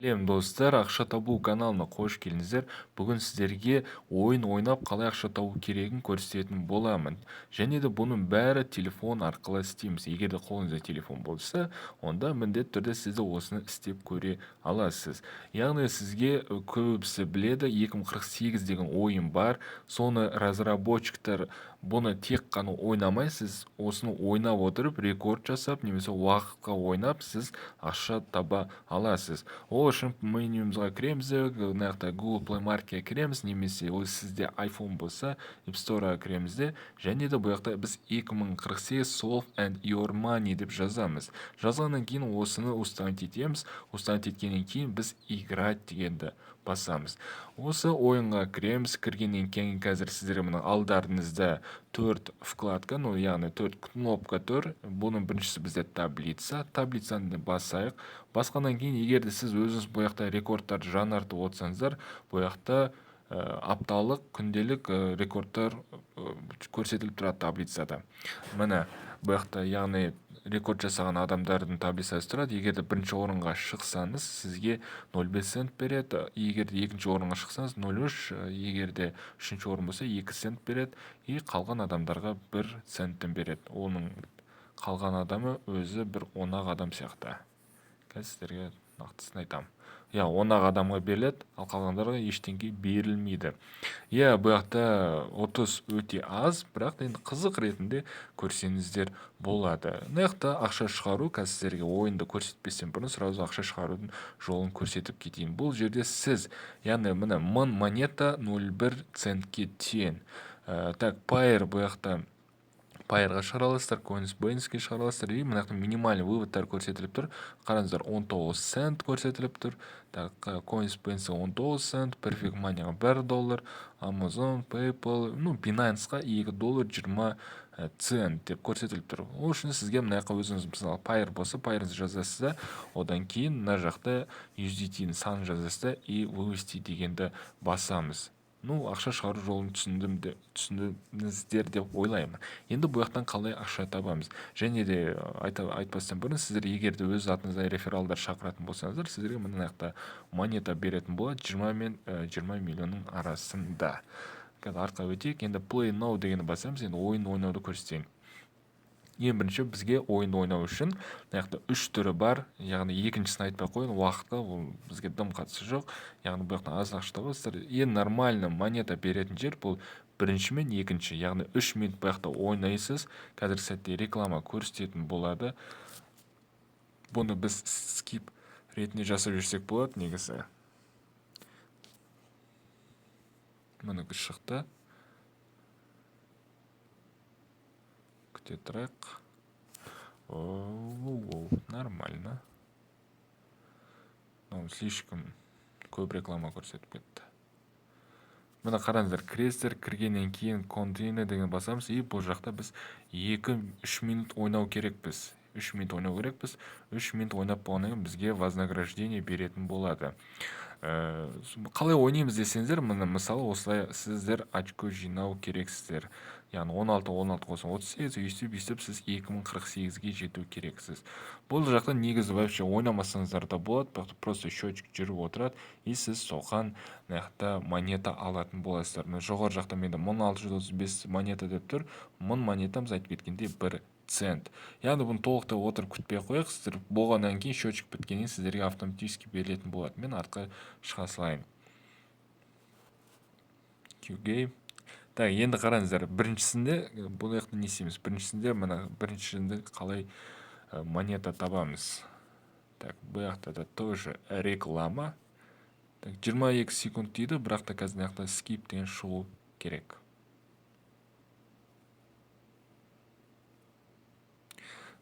Сәлем, достар! Ақша табу каналына қош келдіңіздер. Бүгін сіздерге ойын ойнап қалай ақша табу керегін көрсететін боламын. Және де бұның бәрі телефон арқылы істейміз. Егер де қолыңызда телефон болса, онда міндетті түрде сіз де осыны істеп көре аласыз. Яғни сізге көбісі біледі, 2048 деген ойын бар. Соны разработчиктер бұны тек қана ойнамай, сіз осыны ойнап отырып рекорд жасап немесе уақытқа ойнап сіз ақша таба аласыз. Ол үшін менюмызға кіреміз де, мына жақта Google Play Marketке кіреміз, немесе ол сізде iPhone болса, App Store'a кіреміз де, және де бұл жақта біз 2048 Solve and Your Money деп жазамыз. Жазғаннан кейін осыны установить етеміз. Установить еткеннен кейін біз играть дегенді басамыз. Осы ойынға кіреміз. Кіргеннен кейін қазір сіздерге мына алдарыңызда төрт вкладка, ну, яғни төрт кнопка тұр. Бұның біріншісі бізде таблица. Таблицаны басайық. Басқаннан кейін, егер де сіз өзіңіз бұл жақта рекордтарды жаңартып отырсаңыздар, бұл жақта апталық, күнделік рекордтар көрсетіліп тұрады таблицада. Міне, бұл жақта, яғни рекорд жасаған адамдардың таблицасы тұрады. Егер де бірінші орынға шықсаңыз, сізге 0,5 цент береді. Егер де екінші орынға шықсаңыз, 0,3, егер де үшінші орын болса, 2 цент береді, и қалған адамдарға 1 центтен береді. Оның қалған адамы өзі бір 10-ақ адам сияқты. Қазір сіздерге нақтысын айтамын. Иә, 10-ақ адамға беріледі, ал қалғандарға ештеңе берілмейді. Иә, бұл жақта ұтыс өте аз, бірақ енді қызық ретінде көрсеңіздер болады. Мына жақта ақша шығару, қазір сіздерге ойынды көрсетпестен бұрын сразу ақша шығарудың жолын көрсетіп кетейін. Бұл жерде сіз, яғни міне, 1000 монета 0,1 центке тең. Так, Payeer, бұл жақта Payeerға шығара аласыздар, Coinbase-ке шығара аласыздар, и мына жақта минимальный выводтар көрсетіліп тұр. Қараңыздар, 19 цент көрсетіліп тұр. Так, Coinbase 19 цент, Perfect Money-ға 1 доллар, Amazon, PayPal, ну, Binance-қа 2 доллар 20 цент деп көрсетіліп тұр. Ол үшін сізге мына жаққа өзіңіз, мысалы, Payeer болса, Payeer-іңізді жазасыз да, одан кейін мына жақта USDT-ның санын жазасыз да, и вывести дегенді басамыз. Ну, ақша шығару жолын түсіндім де, түсіндіңіздер деп ойлаймын. Енді бұл жақтан қалай ақша табамыз? Және де айтпастан бұрын, сіздер егер де өз атыңыздан рефералдар шақыратын болсаңыздар, сіздерге мына жақта монета беретін болады 20 мен 20 миллионның арасында. Қазір артқа өтейік. Енді Play Now дегенді басамыз. Енді ойын ойнауды көрсетейін. Ең бірінші бізге ойынды ойнау үшін мына жақта үш түрі бар, яғни екіншісін айтпай ақ қояйын, уақытқа ол бізге дым қатысы жоқ. Яғни бұл жақтан аз ақша табасыздар. Ең нормально монета беретін жер бұл бірінші мен екінші, яғни 3 минут бұл жақта ойнайсыз. Қазіргі сәтте реклама көрсететін болады. Бұны біз скип ретінде жасап жіберсек болады негізі. Міне, шықты. Күте тұрайық. Оу, нормально. Мынау слишком көп реклама көрсетіп кетті. Міне, қараңыздар, кіресіздер, кіргеннен кейін контейнер деген басамыз, и бұл жақта біз 2-3 минут ойнау керекпіз. 3 минут ойнау керекпіз. 3 минут ойнап болғаннан кейін бізге вознаграждение беретін болады. Қалай ойнаймыз десеңіздер, міне, мысалы, осылай сіздер очко жинау керексіздер. Яғни 16, 16 қосып 38, өйстіп, өйстіп сіз 2048-ге жету керексіз. Бұл жақта негізі вообще ойнамасаңыздар да болады, бірақ просто счетчик жүріп отырады, и сіз соған мына жақта монета алатын боласыздар. Мына жоғары жақта менде 1635 монета деп тұр. 1000 монетамыз, айтып кеткендей, 1 цент. Яғни бұны толықтай отырып күтпей ақ қояйық, сіздер болғаннан кейін, счетчик біткеннен кейін сіздерге автоматически берілетін болады. Мен артқа шыға салайын. QGame. Так, енді қараңыздар, біріншісінде бұл жақта не істейміз? Біріншісінде, мына біріншісінде қалай монета табамыз? Так, бұл жақта да тоже реклама. Так, 22 секунд дейді, бірақ та қазір мына жақта скип деген шығу керек.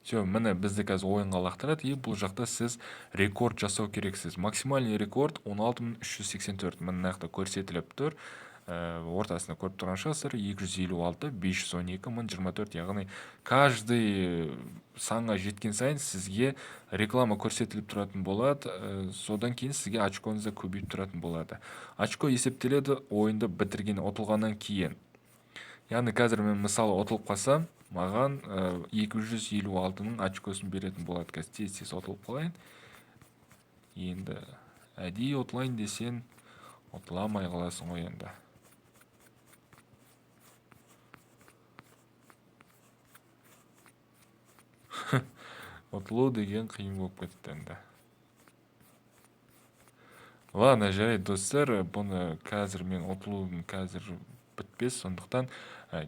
Все, міне, бізді қазір ойынға лақтырады, и бұл жақта сіз рекорд жасау керексіз. Максимальный рекорд 16384, міне, мына жақта көрсетіліп тұр. Ортасында көріп тұрған шығарсыздар, 256, 512, 1024, яғни каждый санға жеткен сайын сізге реклама көрсетіліп тұратын болады, содан кейін сізге очкоңыз да көбейіп тұратын болады. Очко есептеледі ойынды бітірген, ұтылғаннан кейін. Яғни қазір мен, мысалы, ұтылып қалсам, маған 256-ның очкосын беретін болады. Қазір тез-тез ұтылып қалайын. Енді Әдейі ұтылайын десең, ұтыла алмай қаласың ғой енді. Ұтылу деген қиын болып кетті енді. Ладно, жарайды, достар, бұны қазір мен ұтылуым қазір бітпес, сондықтан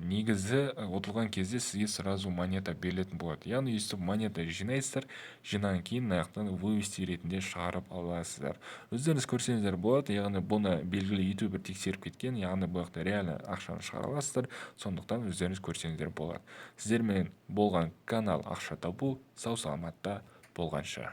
негізі ұтылған кезде сізге сразу монета берілетін болады. Яғни өйстіп монета жинайсыздар, жинаған кейін мына жақтан вывести ретінде шығарып аласыздар. Өздеріңіз көрсеңіздер болады, яғни бұны белгілі ютубер тексеріп кеткен, яғни бұл жақта реально ақшаны шығара аласыздар, сондықтан өздеріңіз көрсеңіздер болады. Сіздермен болған канал Ақша табу, сау саламатта болғанша.